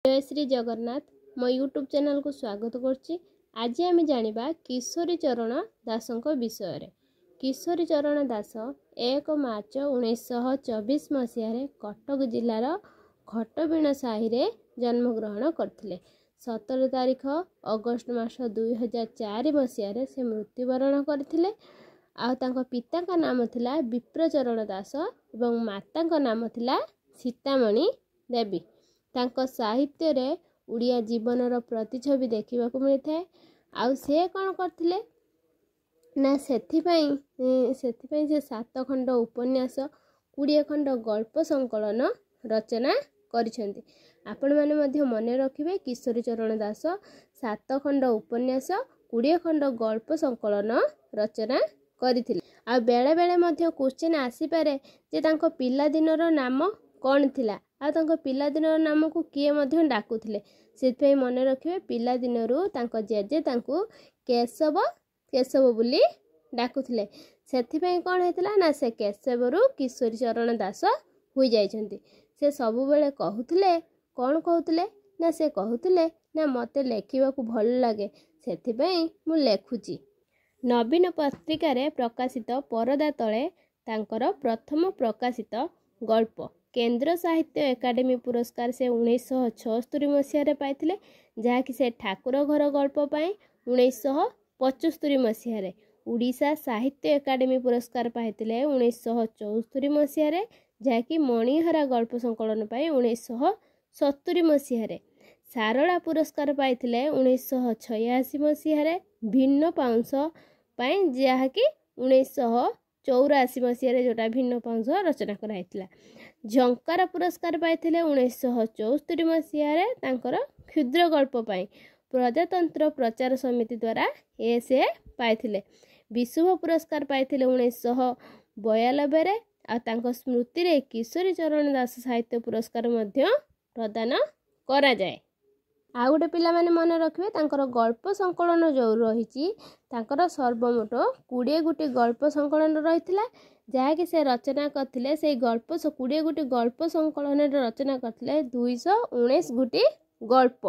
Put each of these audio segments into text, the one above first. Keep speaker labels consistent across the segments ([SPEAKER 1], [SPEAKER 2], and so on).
[SPEAKER 1] ଜୟ ଶ୍ରୀ ଜଗନ୍ନାଥ। ମୋ ୟୁଟ୍ୟୁବ୍ ଚ୍ୟାନେଲକୁ ସ୍ୱାଗତ କରୁଛି। ଆଜି ଆମେ ଜାଣିବା କିଶୋରୀ ଚରଣ ଦାସଙ୍କ ବିଷୟରେ। କିଶୋରୀ ଚରଣ ଦାସ 1 ମାର୍ଚ୍ଚ 1924 ମସିହାରେ କଟକ ଜିଲ୍ଲାର ଖଟବିଣ ସାହିରେ ଜନ୍ମଗ୍ରହଣ କରିଥିଲେ। 17 ତାରିଖ ଅଗଷ୍ଟ ମାସ 2004 ମସିହାରେ ସେ ମୃତ୍ୟୁବରଣ କରିଥିଲେ। ଆଉ ତାଙ୍କ ପିତାଙ୍କ ନାମ ଥିଲା ବିପ୍ରଚରଣ ଦାସ ଏବଂ ମାତାଙ୍କ ନାମ ଥିଲା ସୀତାମଣି ଦେବୀ। ତାଙ୍କ ସାହିତ୍ୟରେ ଓଡ଼ିଆ ଜୀବନର ପ୍ରତିଛବି ଦେଖିବାକୁ ମିଳିଥାଏ। ଆଉ ସେ କ'ଣ କରିଥିଲେ ନା ସେଥିପାଇଁ ସେ 7 ଖଣ୍ଡ ଉପନ୍ୟାସ, 20 ଖଣ୍ଡ ଗଳ୍ପ ସଂକଳନ ରଚନା କରିଛନ୍ତି। ଆପଣମାନେ ମଧ୍ୟ ମନେ ରଖିବେ, କିଶୋରୀ ଚରଣ ଦାସ 7 ଖଣ୍ଡ ଉପନ୍ୟାସ, 20 ଖଣ୍ଡ ଗଳ୍ପ ସଂକଳନ ରଚନା କରିଥିଲେ। ଆଉ ବେଳେବେଳେ ମଧ୍ୟ କ୍ୱେଶ୍ଚିନ୍ ଆସିପାରେ ଯେ ତାଙ୍କ ପିଲାଦିନର ନାମ କ'ଣ ଥିଲା ଆଉ ତାଙ୍କ ପିଲାଦିନର ନାମକୁ କିଏ ମଧ୍ୟ ଡାକୁଥିଲେ। ସେଥିପାଇଁ ମନେ ରଖିବେ, ପିଲାଦିନରୁ ତାଙ୍କ ଜେଜେ ତାଙ୍କୁ କେଶବ କେଶବ ବୋଲି ଡାକୁଥିଲେ। ସେଥିପାଇଁ କ'ଣ ହେଇଥିଲା ନା ସେ କେଶବରୁ କିଶୋରୀ ଚରଣ ଦାସ ହୋଇଯାଇଛନ୍ତି। ସେ ସବୁବେଳେ କହୁଥିଲେ, କ'ଣ କହୁଥିଲେ ନା ସେ କହୁଥିଲେ ନା ମୋତେ ଲେଖିବାକୁ ଭଲ ଲାଗେ, ସେଥିପାଇଁ ମୁଁ ଲେଖୁଛି। ନବୀନ ପତ୍ରିକାରେ ପ୍ରକାଶିତ ପରଦା ତଳେ ତାଙ୍କର ପ୍ରଥମ ପ୍ରକାଶିତ ଗଳ୍ପ। କେନ୍ଦ୍ର ସାହିତ୍ୟ ଏକାଡେମୀ ପୁରସ୍କାର ସେ 1976 ମସିହାରେ ପାଇଥିଲେ, ଯାହାକି ସେ ଠାକୁର ଘର ଗଳ୍ପ ପାଇଁ। 1975 ମସିହାରେ ଓଡ଼ିଶା ସାହିତ୍ୟ ଏକାଡେମୀ ପୁରସ୍କାର ପାଇଥିଲେ 1974 ମସିହାରେ, ଯାହାକି ମଣିହରା ଗଳ୍ପ ସଂକଳନ ପାଇଁ। 1970 ମସିହାରେ ସାରଳା ପୁରସ୍କାର ପାଇଥିଲେ 1986 ମସିହାରେ ଭିନ୍ନ ପାଉଁଶ ପାଇଁ, ଯାହାକି 1984 ମସିହାରେ ଯେଉଁଟା ଭିନ୍ନ ପାଉଁଶ ରଚନା କରାହେଇଥିଲା। ଝଙ୍କାର ପୁରସ୍କାର ପାଇଥିଲେ 1974 ମସିହାରେ ତାଙ୍କର କ୍ଷୁଦ୍ର ଗଳ୍ପ ପାଇଁ। ପ୍ରଜାତନ୍ତ୍ର ପ୍ରଚାର ସମିତି ଦ୍ୱାରା ଏ ସେ ପାଇଥିଲେ। ବିଶୁଭ ପୁରସ୍କାର ପାଇଥିଲେ 1992ରେ। ଆଉ ତାଙ୍କ ସ୍ମୃତିରେ କିଶୋରୀ ଚରଣ ଦାସ ସାହିତ୍ୟ ପୁରସ୍କାର ମଧ୍ୟ ପ୍ରଦାନ କରାଯାଏ। ଆଉ ଗୋଟେ ପିଲାମାନେ ମନେ ରଖିବେ, ତାଙ୍କର ଗଳ୍ପ ସଂକଳନ ଯେଉଁ ରହିଛି, ତାଙ୍କର ସର୍ବମୋଟ 20 ଗୋଟି ଗଳ୍ପ ସଂକଳନ ରହିଥିଲା, ଯାହାକି ସେ ରଚନା କରିଥିଲେ। ସେଇ ଗଳ୍ପ 20 ଗୋଟି ଗଳ୍ପ ସଂକଳନରେ ରଚନା କରିଥିଲେ 219 ଗୋଟି ଗଳ୍ପ।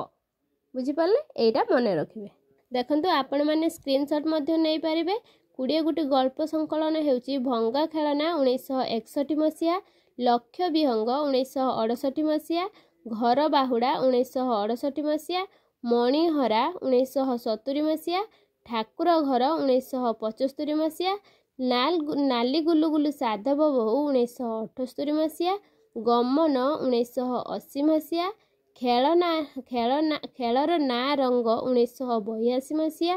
[SPEAKER 1] ବୁଝିପାରିଲେ? ଏଇଟା ମନେ ରଖିବେ। ଦେଖନ୍ତୁ, ଆପଣମାନେ ସ୍କ୍ରିନସଟ୍ ମଧ୍ୟ ନେଇପାରିବେ। 20 ଗୋଟି ଗଳ୍ପ ସଂକଳନ ହେଉଛି ଭଙ୍ଗା ଖେଳନା 1961 ମସିହା, ଲକ୍ଷ୍ୟ ବିହଙ୍ଗ 1968 ମସିହା, ଘର ବାହୁଡ଼ା 1968 ମସିହା, ମଣିହରା 1970 ମସିହା, ଠାକୁର ଘର 1975 ମସିହା, ନାଲି ଗୁଲୁଗୁଲୁ ସାଧବ ବୋହୂ 1978 ମସିହା, ଗମନ 1980 ମସିହା, ଖେଳନା ଖେଳନା ଖେଳର ନାଁ ରଙ୍ଗ 1982 ମସିହା,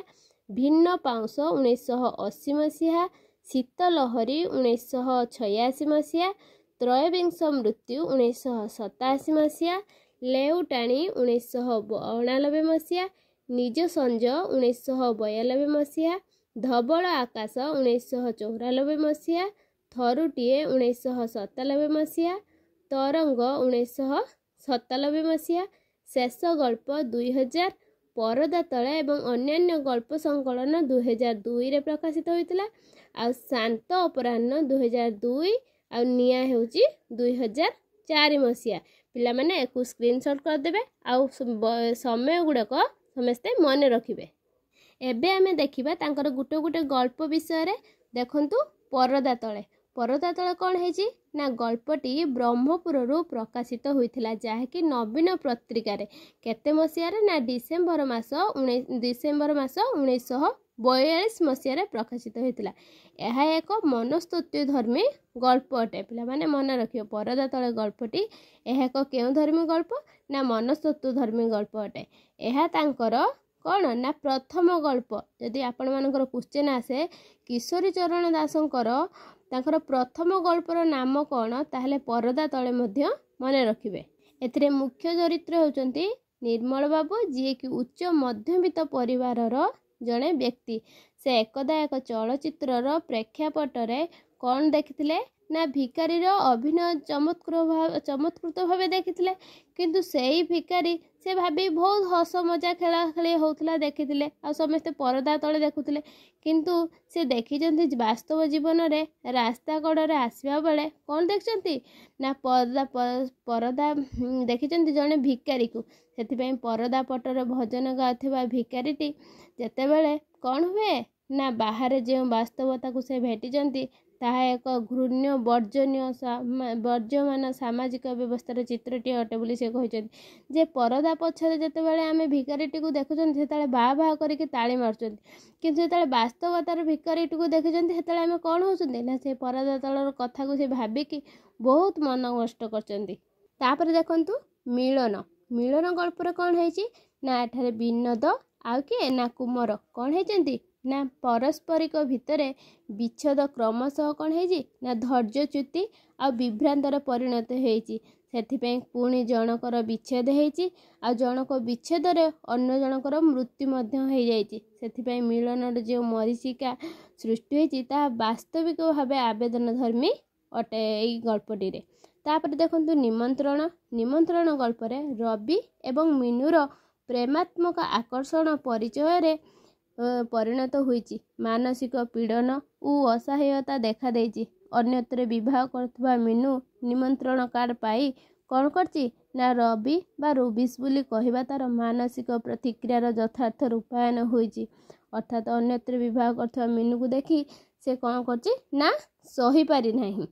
[SPEAKER 1] ଭିନ୍ନ ପାଉଁଶ 1980 ମସିହା, ଶୀତଲହରୀ 1986 ମସିହା, ତ୍ରୟୋବିଂଶ ମୃତ୍ୟୁ 1987 ମସିହା, ଲେଉଟାଣି 1989 ମସିହା, ନିଜ ସଞ୍ଜ 1992 ମସିହା, ଧବଳ ଆକାଶ 1994 ମସିହା, ଥରୁଟିଏ 1997 ମସିହା, ତରଙ୍ଗ 1997 ମସିହା, ଶେଷ ଗଳ୍ପ 2000, ପରଦା ତଳେ ଏବଂ ଅନ୍ୟାନ୍ୟ ଗଳ୍ପ ସଂକଳନ 2002ରେ ପ୍ରକାଶିତ ହୋଇଥିଲା। ଆଉ ଶାନ୍ତ ଅପରାହ୍ନ 2002 ଆଉ ନିଆଁ ହେଉଛି 2004 ମସିହା। ପିଲାମାନେ ଏକୁ ସ୍କ୍ରିନସଟ୍ କରିଦେବେ ଆଉ ସମୟ ଗୁଡ଼ାକ ସମସ୍ତେ ମନେ ରଖିବେ। ଏବେ ଆମେ ଦେଖିବା ତାଙ୍କର ଗୋଟେ ଗୋଟେ ଗଳ୍ପ ବିଷୟରେ। ଦେଖନ୍ତୁ, ପରଦା ତଳେ। ପରଦା ତଳେ କ'ଣ ହେଇଛି ନା ଗଳ୍ପଟି ବ୍ରହ୍ମପୁରରୁ ପ୍ରକାଶିତ ହୋଇଥିଲା, ଯାହାକି ନବୀନ ପତ୍ରିକାରେ। କେତେ ମସିହାରେ ନା ଡିସେମ୍ବର ମାସ 1942 ମସିହାରେ ପ୍ରକାଶିତ ହୋଇଥିଲା। ଏହା ଏକ ମନସ୍ତତ୍ତ୍ୱ ଧର୍ମୀ ଗଳ୍ପ ଅଟେ। ପିଲାମାନେ ମନେ ରଖିବ, ପରଦା ତଳେ ଗଳ୍ପଟି ଏହା ଏକ କେଉଁ ଧର୍ମୀ ଗଳ୍ପ ନା ମନସ୍ତତ୍ତ୍ୱ ଧର୍ମୀ ଗଳ୍ପ ଅଟେ। ଏହା ତାଙ୍କର କ'ଣ ନା ପ୍ରଥମ ଗଳ୍ପ। ଯଦି ଆପଣମାନଙ୍କର କ୍ୱେଶ୍ଚେନ୍ ଆସେ କିଶୋରୀ ଚରଣ ଦାସଙ୍କର ତାଙ୍କର ପ୍ରଥମ ଗଳ୍ପର ନାମ କ'ଣ, ତାହେଲେ ପରଦା ତଳେ ମଧ୍ୟ ମନେ ରଖିବେ। ଏଥିରେ ମୁଖ୍ୟ ଚରିତ୍ର ହେଉଛନ୍ତି ନିର୍ମଳ ବାବୁ, ଯିଏକି ଉଚ୍ଚ ମଧ୍ୟବିତ୍ତ ପରିବାରର ଜଣେ ବ୍ୟକ୍ତି। ସେ ଏକଦା ଏକ ଚଳଚ୍ଚିତ୍ରର ପ୍ରେକ୍ଷାପଟରେ କ'ଣ ଦେଖିଥିଲେ ନା ଭିକାରୀର ଅଭିନୟ ଚମତ୍କୃତ ଭାବେ ଦେଖିଥିଲେ, କିନ୍ତୁ ସେଇ ଭିକାରୀ ସେ ଭାବି ବହୁତ ହସ ମଜା ଖେଳା ଖେଳି ହେଉଥିଲା ଦେଖିଥିଲେ, ଆଉ ସମସ୍ତେ ପରଦା ତଳେ ଦେଖୁଥିଲେ। କିନ୍ତୁ ସେ ଦେଖିଛନ୍ତି ବାସ୍ତବ ଜୀବନରେ ରାସ୍ତା କଡ଼ରେ ଆସିବା ବେଳେ କ'ଣ ଦେଖିଛନ୍ତି ନା ପରଦା ଦେଖିଛନ୍ତି ଜଣେ ଭିକାରୀକୁ। ସେଥିପାଇଁ ପରଦା ପଟରେ ଭଜନ ଗାଉଥିବା ଭିକାରୀଟି ଯେତେବେଳେ କ'ଣ ହୁଏ ନା ବାହାରେ ଯେଉଁ ବାସ୍ତବତାକୁ ସେ ଭେଟିଛନ୍ତି ତାହା ଏକ ଘୃଣ୍ୟ ବର୍ଜନୀୟ ବର୍ଜ୍ୟମାନ ସାମାଜିକ ବ୍ୟବସ୍ଥାର ଚିତ୍ରଟିଏ ଅଟେ ବୋଲି ସେ କହିଛନ୍ତି। ଯେ ପରଦା ପଛରେ ଯେତେବେଳେ ଆମେ ଭିକାରୀଟିକୁ ଦେଖୁଛନ୍ତି ସେତେବେଳେ ବାହା ବାହା କରିକି ତାଳି ମାରୁଛନ୍ତି, କିନ୍ତୁ ଯେତେବେଳେ ବାସ୍ତବତାର ଭିକାରୀଟିକୁ ଦେଖୁଛନ୍ତି ସେତେବେଳେ ଆମେ କ'ଣ ହେଉଛନ୍ତି ନା ସେ ପରଦା ତଳର କଥାକୁ ସେ ଭାବିକି ବହୁତ ମନ କଷ୍ଟ କରିଛନ୍ତି। ତାପରେ ଦେଖନ୍ତୁ ମିଳନ। ମିଳନ ଗଳ୍ପରେ କ'ଣ ହେଇଛି ନା ଏଠାରେ ବିନୋଦ ଆଉ କିଏ ନା କୁମର କ'ଣ ହେଇଛନ୍ତି ନା ପାରସ୍ପରିକ ଭିତରେ ବିଚ୍ଛେଦ କ୍ରମଶଃ କ'ଣ ହେଇଛି ନା ଧୈର୍ଯ୍ୟଚ୍ୟୁତି ଆଉ ବିଭ୍ରାନ୍ତରେ ପରିଣତ ହେଇଛି। ସେଥିପାଇଁ ପୁଣି ଜଣକର ବିଚ୍ଛେଦ ହେଇଛି ଆଉ ଜଣକ ବିଚ୍ଛେଦରେ ଅନ୍ୟ ଜଣକର ମୃତ୍ୟୁ ମଧ୍ୟ ହେଇଯାଇଛି। ସେଥିପାଇଁ ମିଳନର ଯେଉଁ ମରୀଚିକା ସୃଷ୍ଟି ହେଇଛି ତାହା ବାସ୍ତବିକ ଭାବେ ଆବେଦନଧର୍ମୀ ଅଟେ ଏଇ ଗଳ୍ପଟିରେ। ତାପରେ ଦେଖନ୍ତୁ ନିମନ୍ତ୍ରଣ। ନିମନ୍ତ୍ରଣ ଗଳ୍ପରେ ରବି ଏବଂ ମିନୁର ପ୍ରେମାତ୍ମକ ଆକର୍ଷଣ ପରିଚୟରେ ପରିଣତ ହୋଇଛି। ମାନସିକ ପୀଡ଼ନ ଓ ଅସହାୟତା ଦେଖାଦେଇଛି। ଅନ୍ୟତ୍ର ବିବାହ କରୁଥିବା ମିନୁ ନିମନ୍ତ୍ରଣ କାର୍ଡ଼ ପାଇ କ'ଣ କରିଛି ନା ରବି ବା ରୁବିସ୍ ବୋଲି କହିବା ତା'ର ମାନସିକ ପ୍ରତିକ୍ରିୟାର ଯଥାର୍ଥ ରୂପାୟନ ହୋଇଛି। ଅର୍ଥାତ୍ ଅନ୍ୟତ୍ର ବିବାହ କରୁଥିବା ମିନୁକୁ ଦେଖି ସେ କ'ଣ କରିଛି ନା ସହିପାରି ନାହିଁ।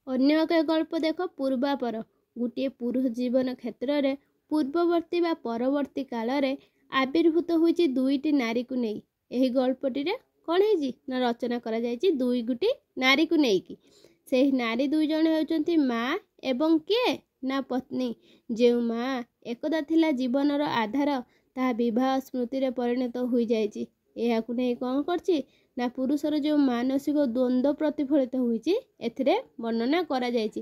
[SPEAKER 1] ଅନ୍ୟ ଏକ ଗଳ୍ପ ଦେଖ ପୂର୍ବାପର। ଗୋଟିଏ ପୁରୁଷ ଜୀବନ କ୍ଷେତ୍ରରେ ପୂର୍ବବର୍ତ୍ତୀ ବା ପରବର୍ତ୍ତୀ କାଳରେ ଆବିର୍ଭୂତ ହୋଇଛି ଦୁଇଟି ନାରୀକୁ ନେଇ। ଏହି ଗଳ୍ପଟିରେ କ'ଣ ହେଇଛି ନା ରଚନା କରାଯାଇଛି ଦୁଇ ଗୋଟି ନାରୀକୁ ନେଇକି। ସେହି ନାରୀ ଦୁଇ ଜଣ ହେଉଛନ୍ତି ମା ଏବଂ କିଏ ନା ପତ୍ନୀ। ଯେଉଁ ମା ଏକଦା ଥିଲା ଜୀବନର ଆଧାର, ତାହା ବିବାହ ସ୍ମୃତିରେ ପରିଣତ ହୋଇଯାଇଛି। ଏହାକୁ ନେଇ କ'ଣ କରିଛି ନା ପୁରୁଷର ଯେଉଁ ମାନସିକ ଦ୍ୱନ୍ଦ୍ୱ ପ୍ରତିଫଳିତ ହୋଇଛି ଏଥିରେ ବର୍ଣ୍ଣନା କରାଯାଇଛି।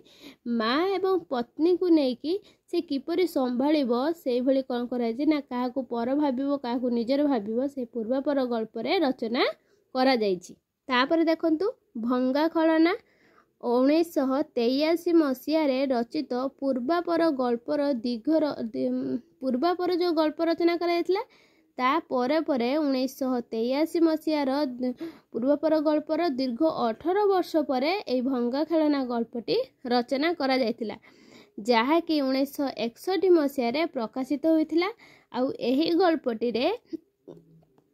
[SPEAKER 1] ମା ଏବଂ ପତ୍ନୀକୁ ନେଇକି ସେ କିପରି ସମ୍ଭାଳିବ ସେଇଭଳି କ'ଣ କରାଯାଇଛି ନା କାହାକୁ ପର ଭାବିବ କାହାକୁ ନିଜର ଭାବିବ ସେ ପୂର୍ବାପର ଗଳ୍ପରେ ରଚନା କରାଯାଇଛି। ତାପରେ ଦେଖନ୍ତୁ ଭଙ୍ଗା ଖେଳନା। 1983 ମସିହାରେ ରଚିତ ପୂର୍ବାପର ଗଳ୍ପର ଦୀର୍ଘର ପୂର୍ବାପର ଯେଉଁ ଗଳ୍ପ ରଚନା କରାଯାଇଥିଲା ତାପରେ ପରେ 1983 ମସିହାର ପୂର୍ବାପର ଗଳ୍ପର ଦୀର୍ଘ 18 ବର୍ଷ ପରେ ଏଇ ଭଙ୍ଗା ଖେଳନା ଗଳ୍ପଟି ରଚନା କରାଯାଇଥିଲା, ଯାହାକି 1961 ମସିହାରେ ପ୍ରକାଶିତ ହୋଇଥିଲା। ଆଉ ଏହି ଗଳ୍ପଟିରେ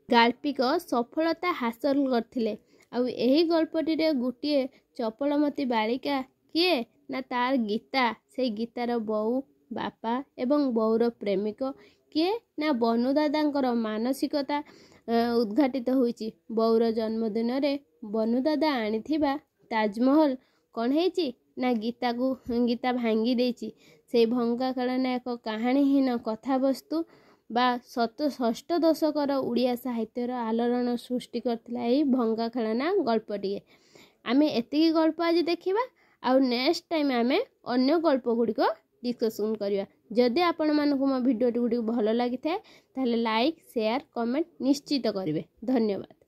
[SPEAKER 1] ଗାଳ୍ପିକ ସଫଳତା ହାସଲ କରିଥିଲେ। ଆଉ ଏହି ଗଳ୍ପଟିରେ ଗୋଟିଏ ଚପଳମତୀ ବାଳିକା କିଏ ନା ତାର ଗୀତା, ସେଇ ଗୀତାର ବୋଉ ବାପା ଏବଂ ବୋଉର ପ୍ରେମିକ କିଏ ନା ବନୁଦାଦାଙ୍କର ମାନସିକତା ଉଦ୍ଘାଟିତ ହୋଇଛି। ବୋଉର ଜନ୍ମଦିନରେ ବନୁଦାଦା ଆଣିଥିବା ତାଜମହଲ କ'ଣ ହେଇଛି ନା ଗୀତା ଭାଙ୍ଗି ଦେଇଛି। ସେଇ ଭଙ୍ଗା ଖେଳନା ଏକ କାହାଣୀହୀନ କଥାବସ୍ତୁ ବା ଷଷ୍ଠ ଦଶକର ଓଡ଼ିଆ ସାହିତ୍ୟର ଆଲୋଡ଼ନ ସୃଷ୍ଟି କରିଥିଲା ଏହି ଭଙ୍ଗା ଖେଳନା ଗଳ୍ପଟିଏ। ଆମେ ଏତିକି ଗଳ୍ପ ଆଜି ଦେଖିବା, ଆଉ ନେକ୍ସଟ ଟାଇମ୍ ଆମେ ଅନ୍ୟ ଗଳ୍ପ ଗୁଡ଼ିକ ଡିସ୍କସନ୍ କରିବା। ଯଦି ଆପଣମାନଙ୍କୁ ମୋ ଭିଡ଼ିଓଟି ଗୁଡ଼ିକ ଭଲ ଲାଗିଥାଏ ତାହେଲେ ଲାଇକ୍, ସେୟାର, କମେଣ୍ଟ ନିଶ୍ଚିତ କରିବେ। ଧନ୍ୟବାଦ।